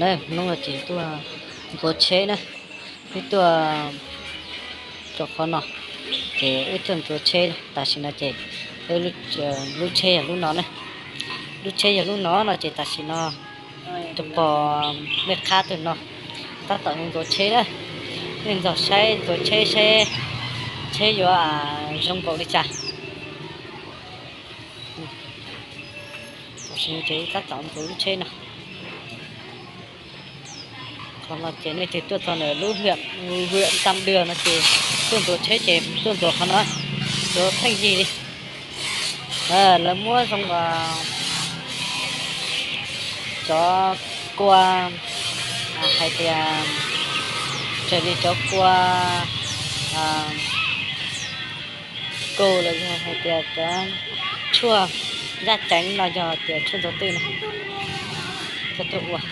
Hnub no ces tuaj ntxuav tsheb na, wb tuaj rau qhov no, ces wb tuaj ntxuav tsheb. Tam sim no ces lub tsheb yog lub no na, lub tsheb yog lub no no ces tam sim no tus pog mej qhab tus no tab tom ntxuav tsheb na. Nej nrog saib ntxuav tsheb seb tsheb yuav zoo npaum li cas. Tam sim no ces tab tom ntxuav lub tsheb no. Qhov no ces nej twg tuaj txog ntawm lub huyện Tam Đường no ces tuaj ntxuav tsheb ces tuaj ntxuav qhov no, ntxuav pheej yig li. Lawv muab zoo cov kua, hais tias raws li cov kua kaus los yog hais tias cov tshuaj zaj ceev no yog tias tshuaj ntxuav twj no. Cov tuaj ua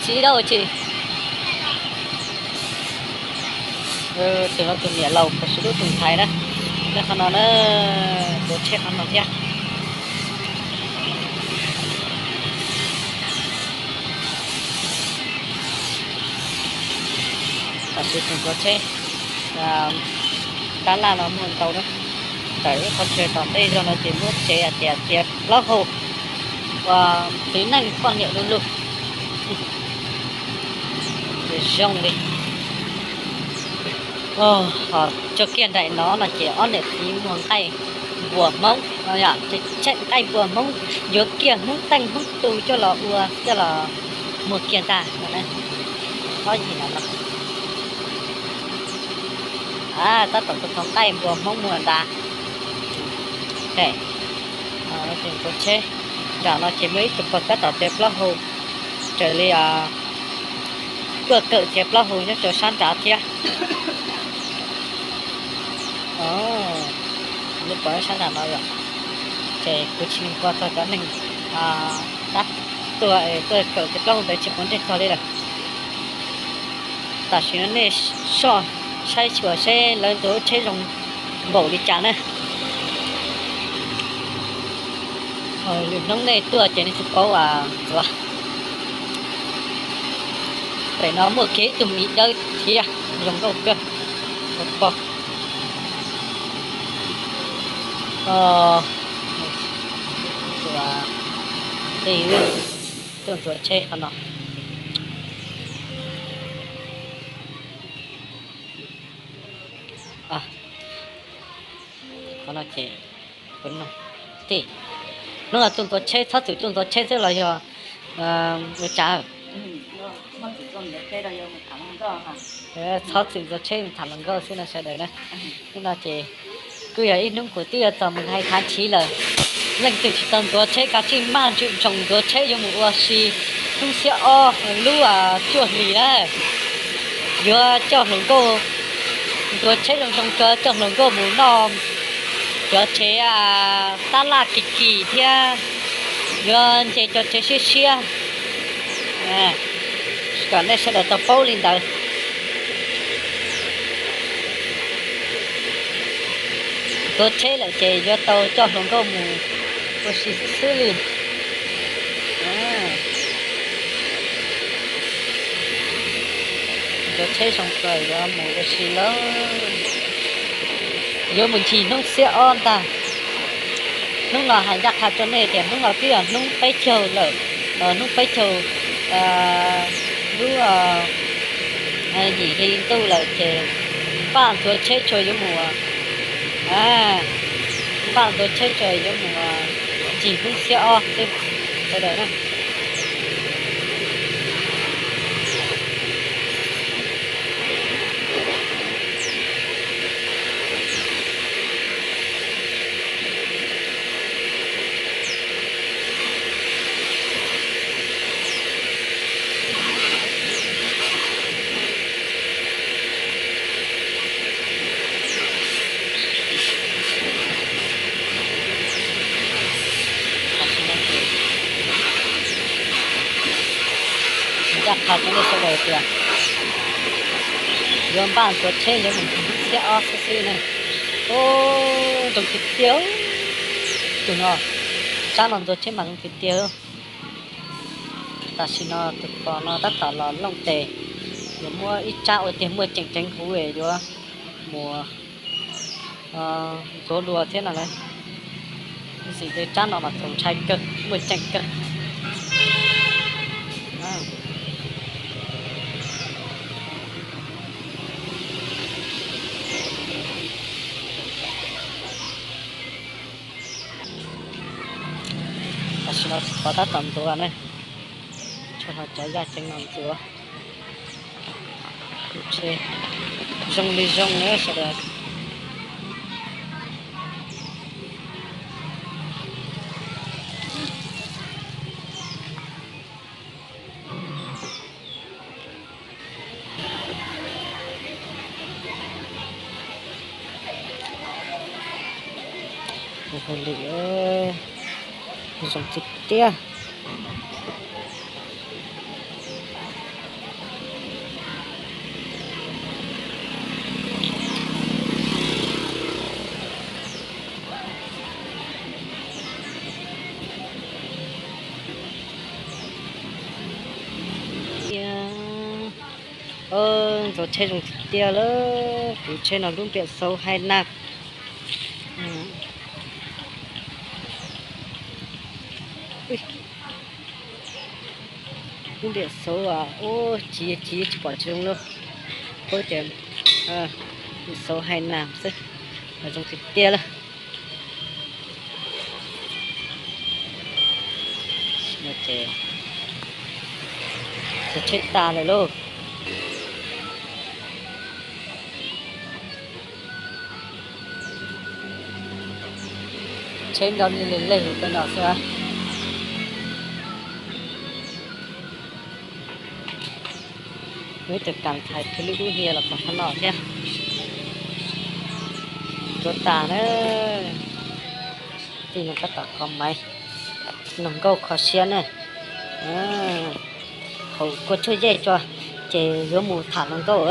tsis dab tsi, tus no tus niam laus, kuv xub lub tus ntxhais na, lawv qhov no na, ntxuav tsheb qhov no thiab. Tam sim tus ntxuav tsheb, tab laj los muaj ntau na, tawm ib qhov chaw tom ntej zog no ces muab tsev hais tias tsev plaub hau uas txiv neej poj niam du lug. Ces zoo li, ho tso kiag nraim no no ces ob niam txiv muag nqaij npua Hmoob, tsheej nqaij npua Hmoob yuav kiag Hmoob teej Hmoob tu coj los ua coj los muag kiag ntag no. Ob yim no no, tab tom tus thov nqaij npua Hmoob muag ntag. Tus ntxuav tsheb nram no ces muaj ib tug pog tab tom tsev plaub hau, raws li tuaj kawm tsev plaub hau nyob rau sab nrad thiab. Lub pov sab nrad no yom, ces kuv tsis nco txog cov neeg tab tuaj tuaj kawm tsev plaub hau ntawd tsis pom ntsej txog li lawm. Tam sim no nej soj saib xyuas seb lawv ntxuav lub tsheb zoo npaum li cas na. Lwm hnub nej tuaj ces nej thiaj paub ntxuav. Pem no muaj kiag ib tug miv dawb thiab zoo nkauj kawg. Pog, tuaj ntxuav tsheb qhov no. Qhov no ces, hnub no tuaj ntxuav tsheb, txhob txwm tuaj ntxuav tsheb xwb los yog ua cas? Txhob txwm ntxuav tsheb, tham hluas nkauj xwb no sawv daws na. Hnub no ces kuj yog ib hnub kuv twb yuav txog mus hais thav chiv lawm. Leej twg tsis tau ntxuav tsheb kav tsij maj ntsum ntsoos ntxuav tsheb yuav mus ua si hnub xiab ob lub cuaj hlis na. Yuav coj hluas nkauj, ntxuav tsheb zoo zoo tso coj hluas nkauj mus noj cov tsev tab laj kim kim thiab yuav nce cov tsev siab siab. Kom nej sawv daws tau paub li ntawd. Ntxuav tsheb lawm ces yuav tau coj hluas nkauj mus ua si xwb xwb li. Ntxuav tsheb zoo kawg, yuav mus ua si lawm, yuav mus ncig hnub xiab ob ntag. Hnub no hais ncaj qha rau nej tias hnub no twb yog hnub peb caug lawm, hnub peb caug lub yim hli ntuj lawm ces npaj ntxuav tsheb tsuas yuav mus, npaj ntxuav tsheb tsuas yuav mus ncig hnub xiab ob xwb sawv daws na. Ncaj qha rau nej sawv daws tias yuav npaj ntxuav tsheb yuav mus ncig hnub xiab ob xwb xwb na. Ub, zoo tiag tiag. Tus no, tsab no ntxuav tsheb mas zoo tiag tiag. Tam sim no tus pos no tab tom los looj tes, yuav muab ib tsab ua tiag muaj ceem ceev huv yuav mus ntxuav dua thiab no lawm. Ib sim tej tsab no mas txaus ntshai kawg, muaj ceem kawg. Tam sim no tus pos tab tom ntxuav na, tshuav no cov yaj ceev no ntxuav. Kuv tsheb zoo li zoo na sawv daws. Ua li, zoo tiag tiag. Ntxuav tsheb zoo tiag tiag lawm. Kuv tsheb no lub npiam xauv hais na. Lub npiam xauv ub, tsis tsis tsis pom tsis zoo li. Paub tias xauv hais na xwb, zoo tiag tiag lawm. Ces tsheb tas lawm lauj. Tsheb nrau li leg leg pem no xwb. Muaj ib tug kas thais qhwv lub dub hia los pom qhov no thiab. Ntxuav tas na. Tij no tab tom kho maiv, hluas nkauj kho siab na. Haus kua tshuaj yej tso, ces yuav mus tham hluas nkauj.